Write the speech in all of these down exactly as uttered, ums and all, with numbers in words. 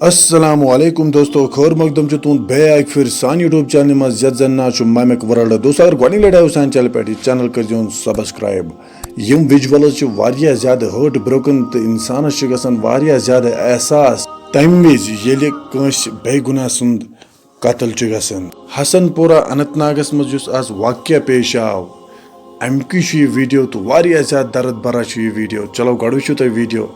السلام علیکم دوستو، خٲر مقدم چھُ تُہُنٛد بیٚیہِ اکہِ پھِرِ سانہِ YouTube چینلہِ منٛز یتھ زن ناو چھُ ممک ورلڈ۔ دوستو، اگر گۄڈٕنِچ لٹہِ آیِو سانہِ چینلہِ پٮ۪ٹھ، یہِ چینل کٔرزیون subscribe۔ یِم visuals چھِ واریاہ زیادٕ heart broken تہٕ انسانس چھِ گژھان واریاہ زیادٕ احساس تمہِ وِزِ ییٚلہِ کٲنٛسہِ بے گناہ سُنٛد قتل چھُ گژھان۔ حسن پورہ اننت ناگس منٛز یُس آز واقعہ پیش آو، امہِ کُے چھُ یہِ video تہٕ واریاہ زیادٕ درد برا چھُ یہِ video۔ چلو گۄڈٕ وٕچھِو تُہۍ video۔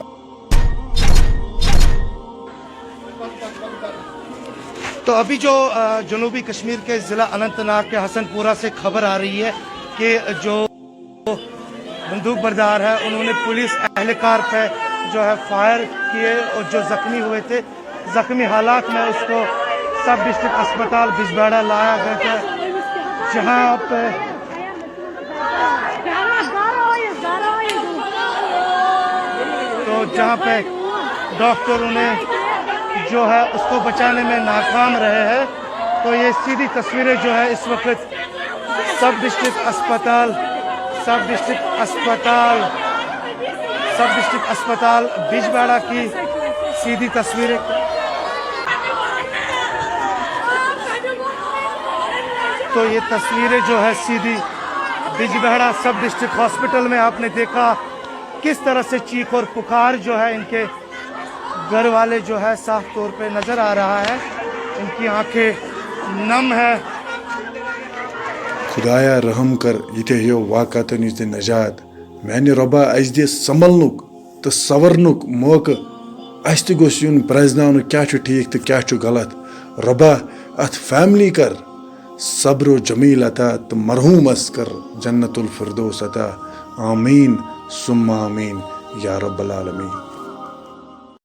تو ابھی جو آ، جنوبی کشمیر کے ضلع اننت ناگ کے حسن پورہ سے خبر آ رہی ہے کہ جو بندوق بردار ہے، انہوں نے پولیس اہلکار پہ جو ہے فائر کیے اور جو زخمی ہوئے تھے، زخمی حالات میں اس کو سب ڈسٹرکٹ اسپتال بجبیڑا لایا گیا تھا، جہاں پہ تو جہاں پہ ڈاکٹر انہیں جو ہے اس کو بچانے میں ناکام رہے ہیں۔ تو یہ سیدھی تصویریں جو ہے اس وقت سب ڈسٹرکٹ اسپتال سب ڈسٹرکٹ اسپتال سب ڈسٹرکٹ اسپتال بجبیڑا کی سیدھی تصویریں۔ تو یہ تصویریں جو ہے سیدھی بجبہڑا سب ڈسٹرکٹ ہاسپٹل میں آپ نے دیکھا کس طرح سے چیخ اور پکار جو ہے ان کے گھر والے جو ہے صاف طور پہ نظر آ رہا ہے، ان کی آنکھیں نم ہے۔ خدایا رحم کر، یتھے ہیو واقعاتن یُس دِ نجات۔ میانہِ رۄبا، اسہِ دِ سنبھلنُک تہٕ سورنُک موقعہٕ۔ اسہِ تہِ گوٚژھ یُن پرزناونہٕ کیاہ چھُ ٹھیک تہٕ کیاہ چھُ غلط۔ رۄبا، اتھ فیملی کر صبر و جمیل عطا تہٕ مرحومس کر جنت الفردوس عطا۔ آمین ثم آمین یا رب العالمین۔